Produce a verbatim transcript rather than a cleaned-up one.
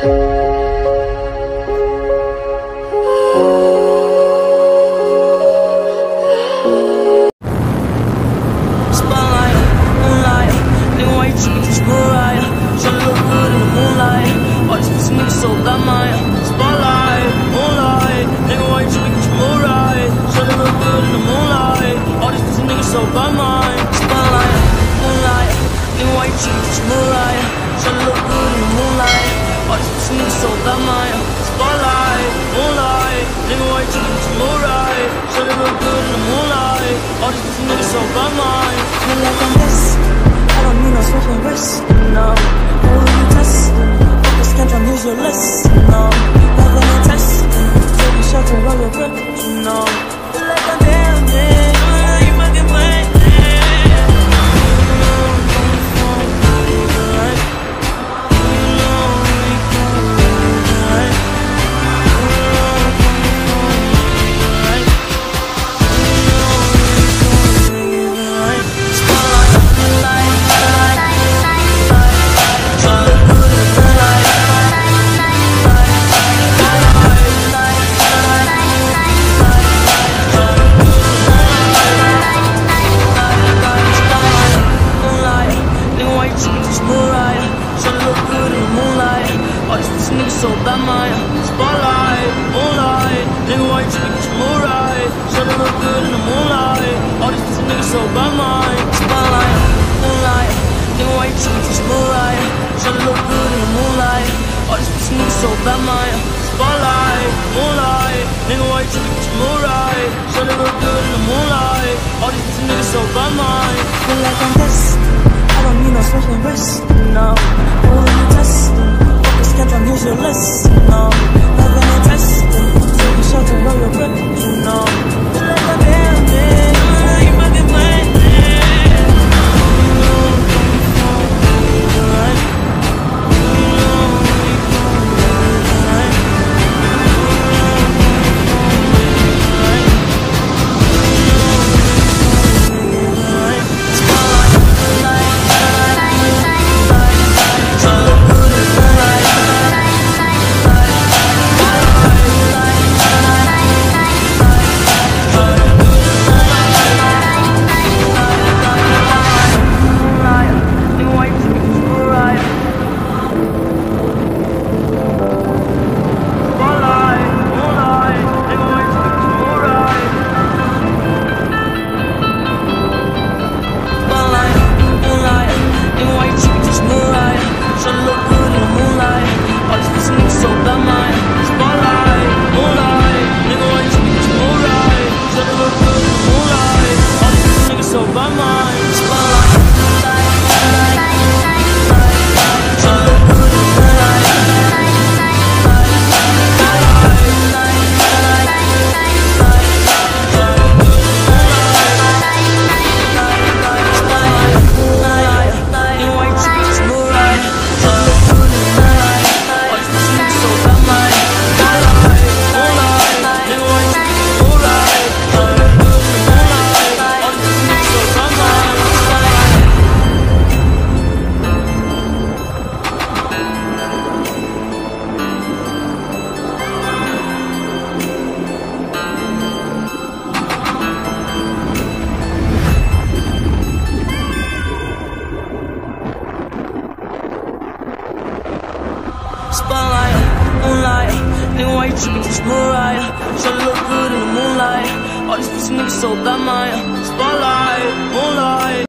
Spotlight, moonlight, nigga, why you tripping, just move right. Spotlight, moonlight, nigga, why you tripping, just move right. Shawty look good in the moonlight. All these pussy niggas so bad, mine. Spotlight, moonlight, nigga, why you tripping, just move right. Shawty look good in the moonlight. All these pussy niggas so bad, mine. Spotlight, moonlight, nigga, why you tripping, just move right. Shawty look good in the moonlight. All these pussy niggas so bad, mine. Feel like I'm blessed. I don't need no swift and wrist. No. Who you testing? Focus, can't use your list. No. Nothing to test. Take a shelter, roll your grip. No. Feel like I'm damn, yeah. You fucking playing. Shawty look good in the moonlight. All these pussy niggas so bad, mine. Spotlight, moonlight, nigga, why you tripping, just move right. Shawty look good in the moonlight. All these pussy niggas so bad, mine. Spotlight, moonlight, nigga, why you tripping, just move right. Shawty look good in the moonlight. All these pussy niggas so bad, mine. Spotlight, moonlight, nigga, why you tripping, just move right. Shawty look good in the moonlight. All these pussy niggas so bad, mine. Feel like I'm blessed. I don't need no swift and wrist. No. Who you testing? Focus, can't use your list. No. Nothing to test. Take a shelter, roll your grip. No. Feel like I'm damn, yeah. You fucking playing. Spotlight, moonlight, nigga, why you tripping, just move right. Shawty look good in the moonlight. All these pussy niggas so bad, mine. Spotlight, moonlight.